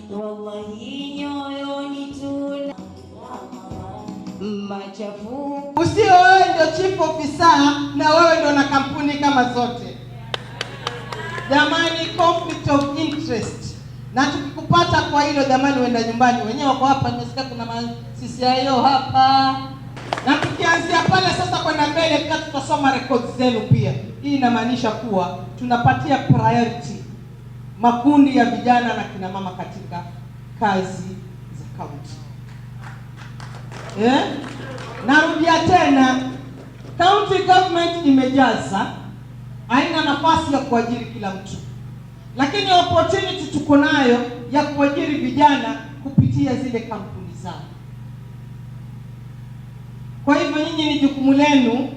Wallahi nyoyoni tuna machafuko. Usio wewe ndio chief officer na wewe ndio na kampuni kama zote. Jamani, conflict of interest. Na tukikupata kwa hilo jamani, uenda nyumbani. Wenyewe wako hapa, nimesikia kuna ma CCIO hapa. Na tukianzia pale sasa kwenda mbele, pia tutasoma records zenu pia. Hii inamaanisha kuwa tunapatia priority makundi ya vijana na kina mama katika kazi za kaunti. Eh? Narudia tena, county government imejaza, haina nafasi ya kuajiri kila mtu, lakini opportunity tuko nayo ya kuajiri vijana kupitia zile kampuni zao. Kwa hivyo nyinyi ni jukumu lenu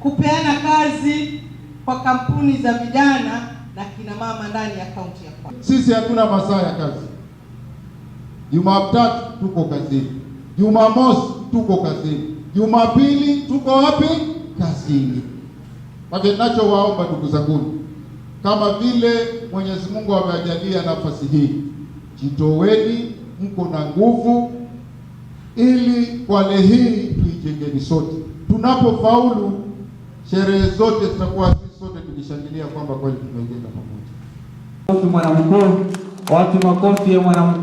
kupeana kazi kwa kampuni za vijana na kina mama ndani ya kaunti ya Kwale. Sisi hatuna masaa ya kazi. Jumatatu tuko kazini, Jumamosi tuko kazini, Jumapili tuko wapi? Kazini. Kwa hivyo ninachowaomba ndugu zangu, kama vile Mwenyezi Mungu ameajalia nafasi hii, jitoweni, mko na nguvu, ili Kwale hii tuijengeni sote. Tunapofaulu, sherehe zote zitakuwa sisi sote tukishangilia kwamba kweli tumeijenga pamoja. Mwanamkuu, wapi makofi ya mwanamkuu?